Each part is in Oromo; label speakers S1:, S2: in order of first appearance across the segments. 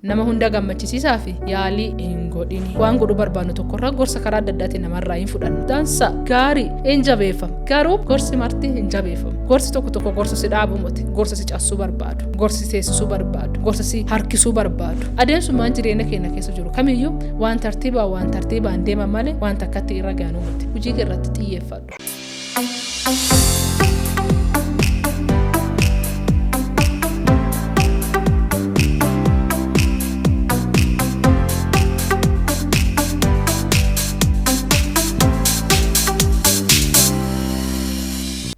S1: Nama hunda gammachisiisaa fi yaalii hin godhini. Waan godhuu barbaannu tokkorraa gorsa karaa adda addaatiin namarraa hin fudhannu. Dansa gaarii hin jabeeffamu. Garuu gorsi marti hin jabeeffamu. Gorsi tokko tokko gorsa si dhaabu miti. Gorsa si cabsuu barbaadu. Gorsa si teessisuu barbaadu. Gorsa si harkisuu barbaadu. Adeemsumaan jireenya keenya keessa jiru kamiyyuu waan tartiibaan waan tartiibaan deeman malee waan takkatti irra gaanuu miti. Hojii kee irratti xiyyeeffadhu.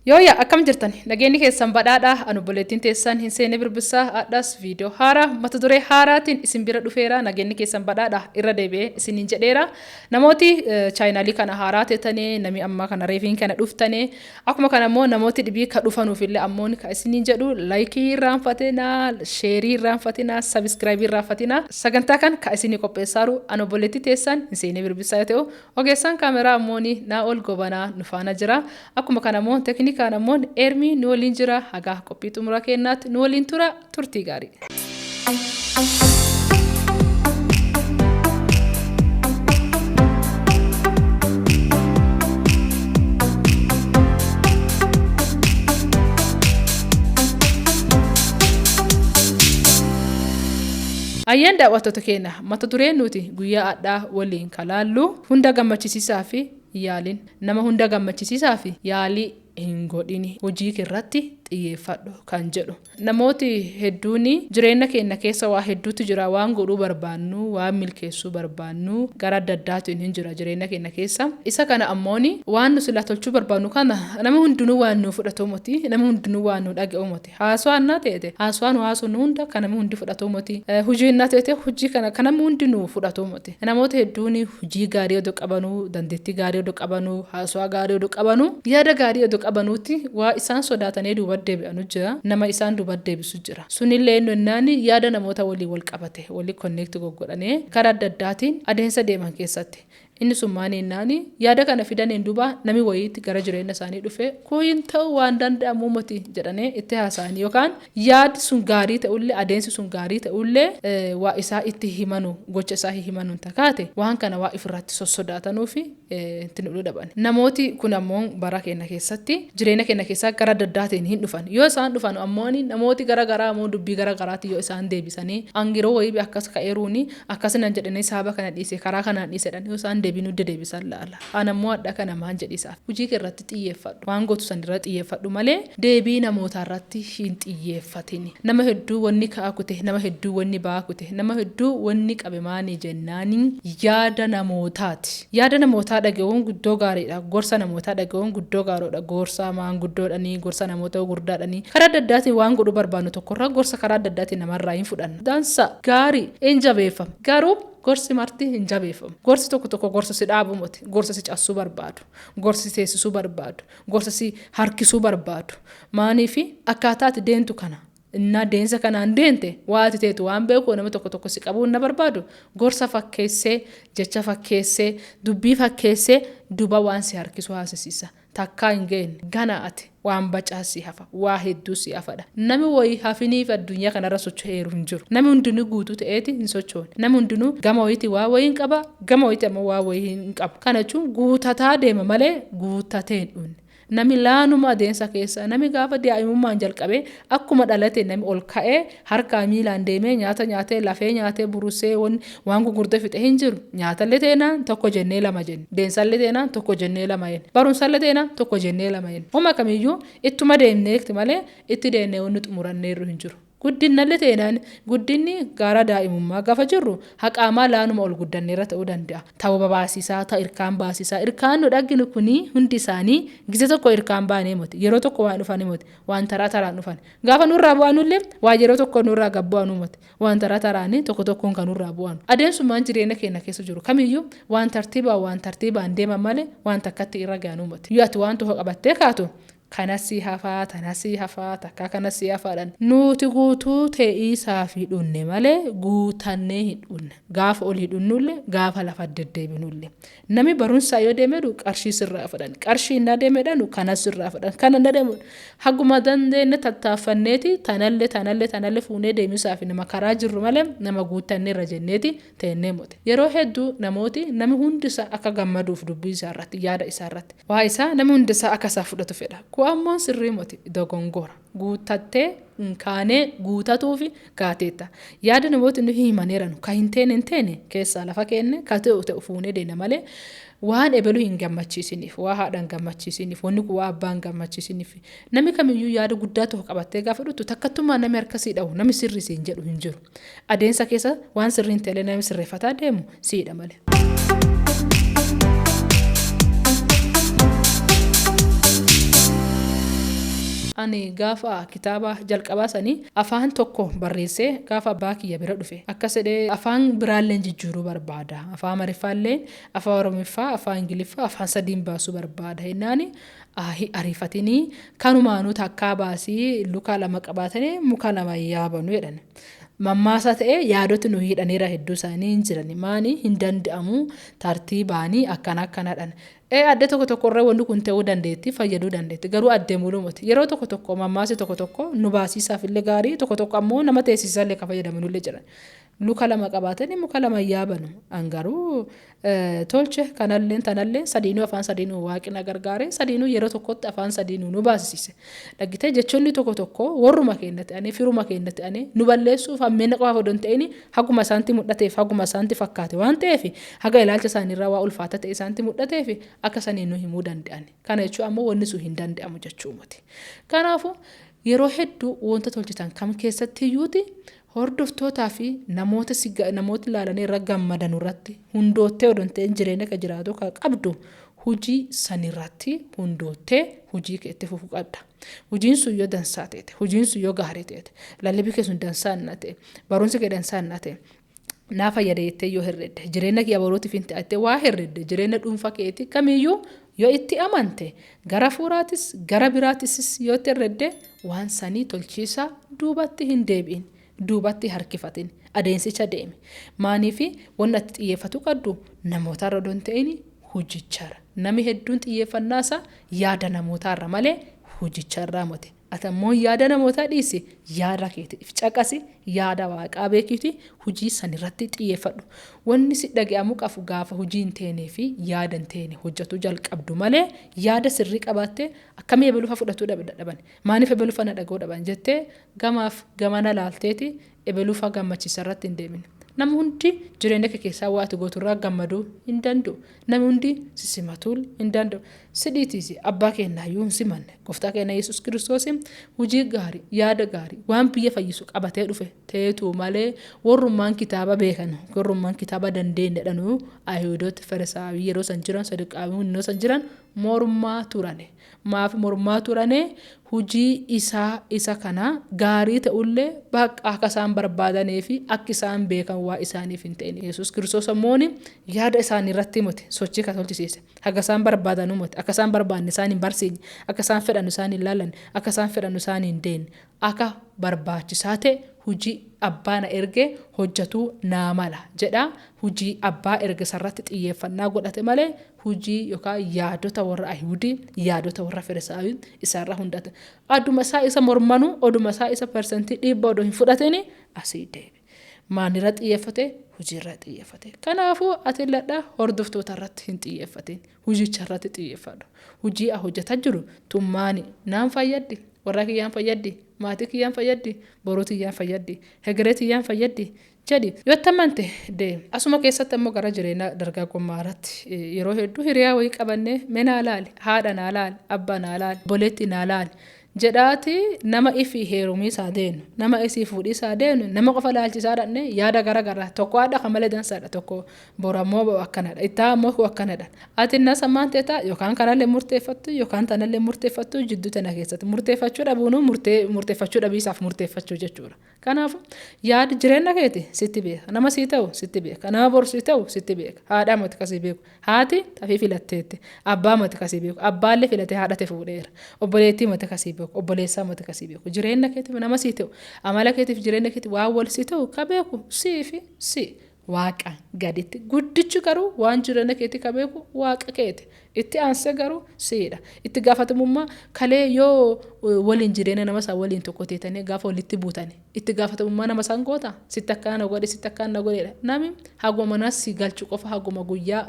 S1: Yooyyaa, akkam jirtan? Nageenyi keessan badhaadhaa. Anu obboleettiin teessan hin seene birbisaa. Hadhaas viidiyoo haaraa mata duree haaraatiin isin bira dhufeera. Nageenyi keessan badhaadhaa irra deebi'ee isiniin jedheera. Namooti chaayinaalii kana haaraa teetanii, nami ammaa kana reefiin kana dhuftanii, akkuma kana immoo namooti dhibii ka dhufanuuf illee ammoo ka isiniin jedhu, like irraanfatinaa, share irraanfatinaa, subscribe irraanfatinaa. Sagantaa kan ka isinii qopheessaaru anu obboleettii teessan hin seene birbisaa yoo ta'u, ogeessaan kaameraa ammoo naa ol gobanaa nu faana jira. Akkuma kana immoo teknikaan ammoo Ermii nu waliin jira. Hagaa qophii xumura kennaatti nu waliin tura, turtii gaarii. Ayyaan, daawwattoota keenya, mata dureen nuti guyyaa adhaa waliin kalaallu hunda gammachisiisaa fi yaaliin, nama hunda gammachisiisaa fi yaalii hin godhini, hojii kee irratti xiyyeeffadhu kan jedhu. Namooti hedduun jireenya keenya keessa waa hedduutu jira. Waan godhuu barbaannu, waan milkeessuu barbaannu gara adda addaatiin hin jira jireenya keenya keessa. Isa kana ammoon waan nu silaa tolchuu barbaannu kana nama hundinuu waan nu fudhatu miti, nama hundinuu waan nu dhaga'u miti. Haasawaan na ta'e, haasawaa nu haasofnu hunda kan namni hundi fudhatu miti. Hojii na ta'e, hojii kana kan namni hundi nu fudhatu miti. Namoota hedduun hojii gaarii odoo qabanuu, dandeettii gaarii odoo qabanuu, haasawaa gaarii odoo qabanuu, yaada gaarii odoo qabanuutti waa isaan sodaatanii duuba deebi'anu jira. Nama isaan duuba deebisu jira. Sunillee ennaan yaada namoota walii wal qabate, walii connect goggodhanii karaa adda addaatiin adeemsa deeman keessatti. Inni sun maal ennaan yaada kana fidaniin duuba namni wayiitti gara jireenya isaanii dhufe, kun hin ta'u, waan danda'amu miti jedhanii itti haasa'anii, yookaan yaadi sun gaarii ta'ullee, adeemsi sun gaarii ta'ullee, waa isaa itti himanu, gocha isaa himanu takaate, waan kana waa ifirratti sossodaatanuu fi itti nudhuu dhaban. Namooti kun ammoo bara keenya keessatti jireenya keenya keessaa gara adda addaatiin hin dhufan. Yoo isaan dhufan ammoo namooti gara garaa ammoo dubbii gara garaatti yoo isaan deebisanii, angiroo wayii akkas ka'eeruuni akkas nan jedhanii, saaba kana dhiise, karaa kanaan dhiisedhan, yoo isaan deebii nu dedeebisan laala. An ammoo adda kana maal jedhisaaf? Hojii kee irratti xiyyeeffadhu. Waan gootu san irratti xiyyeeffadhu malee deebii namootaa irratti hin xiyyeeffatini. Nama hedduu wanni ka'a kute, nama hedduu wanni ba'aa kute, nama hedduu wanni qabe maanii jennaani yaada namootaati. Yaada namootaa dhaga'uun guddoo gaariidha. Gorsa namootaa dhaga'uun guddoo gaariidha. Gorsa maanguddoodhanii, gorsa namoota gurguddaadhanii, karaa adda addaatiin waan godhuu barbaannu tokkorraa gorsa karaa adda addaatiin namarraa hin fudhanna. Dansa gaarii hin jabeeffamu. Garuu gorsi marti hin jabeeffamu. Gorsi tokko tokko gorsa si dhaabu miti. Gorsa si cabsuu barbaadu. Gorsa si teessisuu barbaadu. Gorsa si harkisuu barbaadu. Maaniifi akkaataa ati deemtu kana innaa deensa kanaan deente waa ati teetu waan beeku, nama tokko tokko si qabuu na barbaadu, gorsa fakkeessee, jecha fakkeessee, dubbii fakkeessee duba waan si harkisu haasisiisa. Takkaa hin geenne gana ati waan bacaa si hafa, waa hedduu si hafadha. Nami wayii hafiniif addunyaa kanarra socho'eeru hin jiru. Nami hundinuu guutuu ta'eeti hin sochoone. Nami hundinuu gama wayiiti waa wayii hin qaba, gama wayiiti ammoo waa wayii hin qabu. Kana jechuun guutataa deema malee guuttatee hin dhumne. Nami laanuma adeemsa keessa, nami gaafa daa'imummaan jalqabee akkuma dhalate, nami ol ka'ee harkaa miilaan deemee, nyaata nyaatee, lafee nyaatee, burusee waan gurguddoo fixe hin jiru. Nyaatallee teenaan tokko jennee lama jenne, deensallee teenaan tokko jennee lama jenne, barumsallee teenaan tokko jennee lama jenne. Homa kamiyyuu ittuma deemneekti malee itti deemnee wanni xumuranneerru hin jiru. Guddinallee teenaan guddinni gara daa'imummaa gaafa jirru haqaamaa laanuma ol guddanneerra ta'uu danda'a. Ta'uu babaasisaa, ta'u irkaan baasisaa. Irkaan nu dhagginu kuni hundi isaanii gise tokko irkaan baanee miti. Yeroo tokko waan dhufanii miti. Waan taraa taraan dhufan. Gaafa nurraa bu'anullee waa yeroo tokko nurraa gad bu'anuu miti. Waan taraa taraanii tokko tokkoon kan nurraa bu'anu. Adeemsumaan jireenya keenya keessa jiru kamiyyuu waan tartiibaan waan tartiibaan deeman malee waan takkatti irra gahanuu miti. Yoo ati waan tokko qabattee kaatu Kanasii hafaa, tanasii hafaa, takkaa kanasii hafaadhaan. Nuti guutuu te'iisaa fi dhunne malee guutannee hin dhunne. Gaafa ol hidhunnullee, gaafa lafa deddeebinullee. Namni barumsaa yoo deemedhu qarshii sirraa fudhan. Qarshii innaa deemedhanu kanas sirraa fudhan. Kana inni deemu haguma dandeenye tattaaffanneeti tanallee tanallee tanallee fuunee deemisaa fi nama karaa jirru malee nama guutanneerra jenneeti teennee mote. Yeroo hedduu namooti namni hundisaa akka gammaduuf dubbii isaa irratti, yaada isaa irratti. Waa isaa namni hundisaa akka isaa fudhatu fedha. Kun ammoo sirrii moti, dogongora. Guutattee hin kaanee guutatuufi gaateetta. Yaada namooti nu himaneeranu ka hin teene hin teene keessaa lafa keenne ka ta'u ta'u fuunee deena malee waan ebelu hin gammachiisiniif, waa haadha hin gammachiisiniif, wanni kun waa abbaa hin gammachiisiniif. Namni kamiyyuu yaada guddaa tokko qabattee gaafa dhuftu takkattummaa namni harkasii dhahu, namni sirrii siin jedhu hin jiru. Adeemsa keessa waan sirrii hin ta'e namni sirreeffataa deemu siidha malee. Ani gaafa kitaaba jalqabaa sanii afaan tokko barreessee gaafa abbaa kiyya bira dhufe akkas jedhee, afaan biraalleen jijjiiruu barbaada. Afaan Amaariffaallee, afaan Oromiffaa, afaan Ingiliffaa, afaan sadiin baasuu barbaada. Jennaani ariifatinii kanumaanuu takkaa baasii, luka lama qabaatanii muka lama yaabanu jedhan. Mammaasa ta'ee yaadoti nu hidhaniira hedduu isaanii hin jiran. Maani hin danda'amu tartiibaanii akkana akkanadhaan. Adda tokko tokko irra wanni kun ta'uu dandeetti, fayyaduu dandeetti, garuu addee muluu miti. Yeroo tokko tokko mammaasi tokko tokko nu baasiisaaf illee gaarii, tokko tokko ammoo nama teessisaa illee kan fayyadamanullee jiran. Luka lama qabaatanii muka lama yaabanu. An garuu tolche kanallee tanallee sadiinuu, afaan sadiinuu waaqina gargaare, sadiinuu yeroo tokkotti afaan sadiinuu nu baasisiise. Dhaggitee, jechoonni tokko tokko warruma keenya ta'anii, firuma keenya ta'anii nu balleessuuf hammeena qofaaf odoo hin ta'in haguma isaanti mul'ateef, haguma isaanti fakkaate waan ta'eef, haga ilaalcha isaaniirraa waa ulfaata ta'e isaanti mul'ateef akka sanii nu himuu danda'an. Kana jechuun ammoo wanni sun hin danda'amu jechuu miti. Kanaafuu yeroo hedduu wanta tolchitan kam keessatti iyyuuti hordoftootaa fi namoota si namoota ilaalanii irra gammadan irratti hundoottee odoo hin ta'in jireenya ka jiraatu ka qabdu hujii sanirratti hundoottee hujii kee itti fufuu qabda. Hujiin sun yoo dansaa ta'e, hujiin sun yoo gaarii ta'e, lallabii kee sun dansaa hin ta'e, barumsi kee dansaa hin ta'e, naa fayyada jettee yoo herredde, jireenya kee borootiif hin ta'attee waa herredde, jireenya dhuunfaa keetii kamiyyuu yoo itti amante, gara fuuraatis gara biraatis yoo itti herredde, waan sanii tolchiisaa duubatti hin deebi'in, duubatti harkifatin, adeemsicha deemi. Maaniifi wanni ati xiyyeeffatu qabdu namootarra odoo hin ta'in hojicharra. Namni hedduun xiyyeeffannaa isaa yaada namootaarra malee hojicharraa miti. Ati ammoo yaada namootaa dhiisi, yaada keetiif caqasi, yaada waaqaa beekiiti hojii san irratti xiyyeeffadhu. Wanni si dhaga'amu qabu gaafa hojii hin teenee fi yaada hin teene hojjetu jalqabdu malee yaada sirrii qabaattee akkamii ebelufa fudhatuu dadhaban, maaniif ebelufa na dhaga'uu dhaban jettee gamaaf gamana laalteeti ebelufa gammachiisa irratti hin deemin. Namni hundi jireenya kee keessaa waa ati gooturraa gammaduu hin danda'u. Namni hundi si simatuu hin danda'u. Sidhiitiis abbaa keenyaayyuu hin simanne. Gooftaa keenya Yesuus Kiristoos hojii gaarii, yaada gaarii, waan biyya fayyisu qabatee dhufe ta'eetu malee warrummaan kitaaba beekan, warrummaan kitaaba dandeenyedhanuu, Ayihudooti, Farisaawii yeroo san jiran, Saduqaawii yeroo san jiran mormaa turane. Maaf mormaa turane? Hojii isaa isa kana gaarii ta'ullee bakka akka isaan barbaadanii fi akka isaan beekan waa isaaniif hin ta'in. Yesuus Kiristoos ammoo yaada isaanii irratti miti sochii kan tolchisiise. Haga isaan barbaadanuu miti. Akka isaan barbaanne isaan hin barsiisne. Akka isaan fedhan isaan hin laalan. Akka isaan fedhan isaan hin deemne. Akka barbaachisaa ta'e hojii abbaa na erge hojjetuu naa mala jedha. Hojii abbaa erge sarratti xiyyeeffannaa godhate malee hojii yookaan yaadota warra Ayihudii, yaadota warra Farisaayii isaarra hundate. Aduma isaa isa mormanuu, oduma isaa isa 100% odoo hin fudhatini asii deebi. Maalirra xiyyeeffate? Hojiirra xiyyeeffate. Kanaafuu ati ladha hordoftoota irratti hin xiyyeeffatin. Hojicha irratti xiyyeeffadhu. Hojii a hojjetaa jiru tummaani naan fayyaddi. Warra kiyyaan fayyaddi. Maatii kiyyaan fayyaddi. Boruu tiyyaan fayyaddi. Hegeree tiyyaan fayyaddi jedhi. Yoo itti amante deemi. Asuma keessatti ammoo gara jireenya dargaggummaa irratti yeroo hedduu hiriyaa wayii qabannee mee naa laali, haadha naa laali, abbaa naa laali, obboleettii naa laali Jedhaati nama ifi heerumiisaa deenu, nama isii fuudhiisaa deenu, nama qofa laalchisaa dhaqne yaada gara garaa tokko haadha kan malee dansaadha, tokko borammoo akkanadha, ittaa ammoo akkanadha. Ati nasa maan teetaa yookaan kanallee murteeffattu yookaan tanallee murteeffattu, jidduu tana keessatti murteeffachuu dhabuunuu murteeffachuu dhabiisaaf murteeffachuu jechuudha. Kanaafuu yaadi jireenya keeti sitti beeka. Nama sii ta'u sitti beeka. Nama boru sii ta'u sitti beeka. Haadhaa miti kasii beeku. Haati tafii filatteetti. Abbaa miti kasii beeku. Abbaallee filatee haadhate fuudheera. Obboleettii miti kasii beeku. Obboleessaa miti kasii beeku. Jireenya keetiif nama sii ta'u, amala keetiif, jireenya keetiif waan wal sii ta'u ka beeku sii fi si. Waaqa gaditti. Guddichi garuu waan jireenya keetii ka beeku Waaqa keeti. Itti aansee garuu siidha. Itti gaafatamummaa kalee yoo waliin jireenya nama isaa waliin tokko teetanii gaafa walitti buutani, itti gaafatamummaa nama isaan goota, sitti akkaan na godhe, sitti akkaan na godheedha. Nami haguma mana si galchu qofa, haguma guyyaa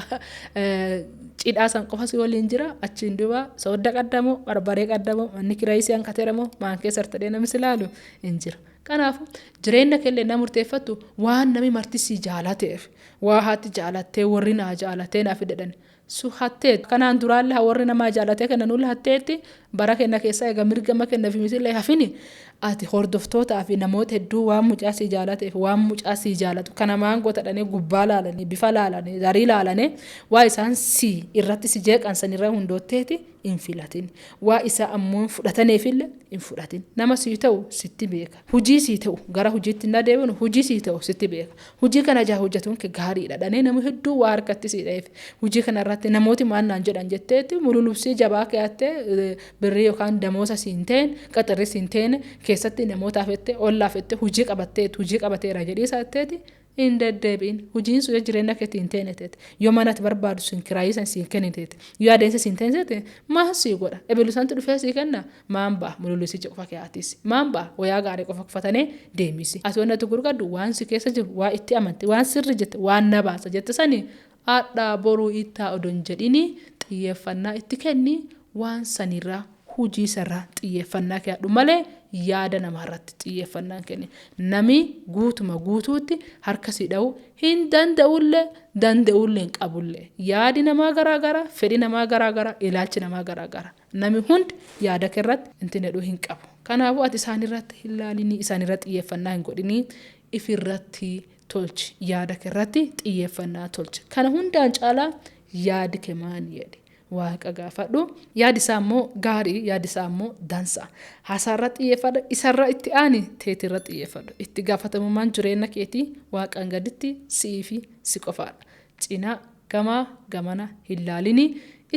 S1: cidhaa san qofa si waliin jira. Achiin duuba soodda qaddamoo, barbaree qaddamoo, manni kirayii si hanqateeramoo, maan keessa irtadhee namni si laalu hin jiru. Kanaafuu jireenya keellee na murteeffattu waan nami marti si jaalateef, waa haati jaalattee, warri naa jaalatee naa fidedhan su hattee. Kanaan duraallee haa warri namaa jaalatee kennanuullee hatteetti. Bara kenna keessaa egaa mirgama kenna fi misillee hafini. Ati hordoftootaa fi namoota hedduu waan mucaa sii jaalateef, waan mucaa sii jaalatu kana maan godhanii gubbaa laalanii, bifa laalanii, zarii laalanii, waa isaan si irratti si jeeqan sanirra hundootteeti hin filatin. Waa isaa ammoo hin fudhataneefillee hin fudhatin. Nama sii ta'u sitti beeka. Hujii sii ta'u, gara hujiitti hin adeemnu, hujii sii ta'u sitti beeka. Hujii kana jaa hojjetuun kee gaariidha dhanee nama hedduu waa harkatti sii dha'eef, hujii kana irratti namooti maal naan jedhan jetteetti mululubsii jabaa keeyattee birrii yookaan damoosa siin ta'een, qaxarri siin ta'een keessatti namootaaf jettee, ollaaf jettee hujii qabatteetu, hujii qabateera jedhii isaatteeti hin deddeebi'in. Hojiin sun yoo jireenya keetti hin teene teete, yoo mana ati barbaadu sun kiraayii san siin kenne teete, yoo adeemsa siin teene teete, maal sii godha? Ebelu santu dhufee sii kenna? Maan ba'a mululusicha qofa keeyaatiis, maan ba'a wayaa gaarii qofa uffatanii deemisi? Ati wanni ati gurgaddu waan si keessa jiru, waa itti amante, waan sirri jette, waan na baasa jette sani hadhaa boruu ittaa odon jedhini xiyyeeffannaa itti kenni. Waan sanirraa, hujii isarraa xiyyeeffannaa keeyadhu malee yaada namaarratti xiyyeeffannaan kenni. Nami guutuma guutuutti harka si dha'uu hin danda'ullee, danda'ullee hin qabullee. Yaadi namaa garaa gara, fedhi namaa garaa gara, ilaalchi namaa garaa gara. Nami hundi yaada keerratti inti jedhuu hin qabu. Kanaafuu ati isaanirratti hin laalinii, isaanirratti xiyyeeffannaa hin godhinii, ifirratti tolchi, yaada keerratti xiyyeeffannaa tolchi. Kana hundaan caalaa yaadi kee maani jedhi. Waaqa gaafadhu. Yaadi isaa immoo gaarii, yaadi isaa immoo dansa. Haasaarra xiyyeeffadhu, isarra itti aani teetirra xiyyeeffadhu. Itti gaafatamummaan jireenya keetii Waaqaan gaditti si'ii fi si qofaadha. Cinaa gamaa gamana hin laalini,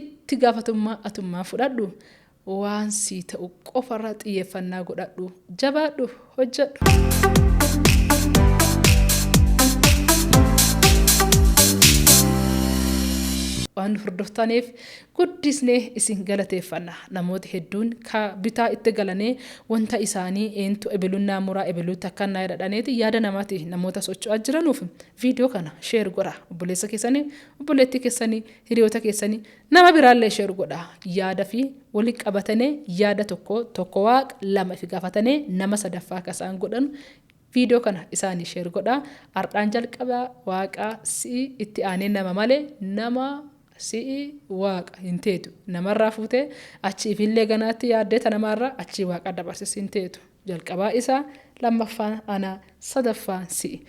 S1: itti gaafatamummaa atummaa fudhadhu. Waan sii ta'u qofarra xiyyeeffannaa godhadhu. Jabaadhu, hojjedhu. Waan hordoftaniif guddisnee isin galateeffanna. Namooti hedduun ka bitaa itti galanii wanta isaanii eentu ebelunnaa muraa, ebeluutti akkannaa jedhaniiti yaada namaati namoota socho'aa jiranuuf viidiyoo kana share godha. Obboleessa keessanii, obboleettii keessanii, hiriyoota keessanii, nama biraallee share godha. Yaada fi waliin qabatanii yaada tokko tokko Waaqa, lama ifi gaafatanii nama sadaffaa akka isaan godhan viidiyoo kana isaanii share godha. Ardhaan jalqaba Waaqa si'i, itti aanee nama malee nama si'i Waaqa hin teetu. Namarraa fuutee achi ifillee ganaatti yaaddee ta namaarraa achii Waaqa dabarsis hin teetu. Jalqabaa isaa, lammaffaan ana, sadaffaan si'i.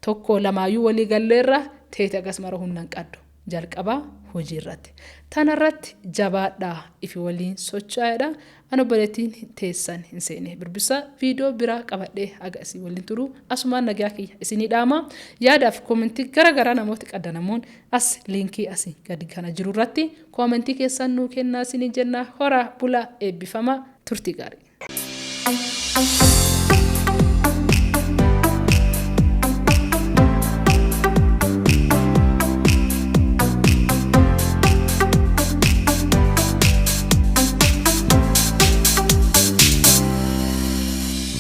S1: Tokko lamaayyuu walii galleerra teete agas mara humna hin qaddu. Jalqabaa hojii irratti. Tanarratti jabaadhaa, ifi waliin socho'aadha. Ani obboleettiin teessan hin seene. Birbisa viidiyoo biraa qabadhee haga isin waliin turu asumaan nagaa kiyya isinii dhaama. Yaadaaf koomentii gara garaa namooti qaddanamuun as liinkii asii gadi kana jiru irratti koomentii keessan nuu kennaa isinii jenna. Horaa bulaa, eebbifamaa, turtii gaarii.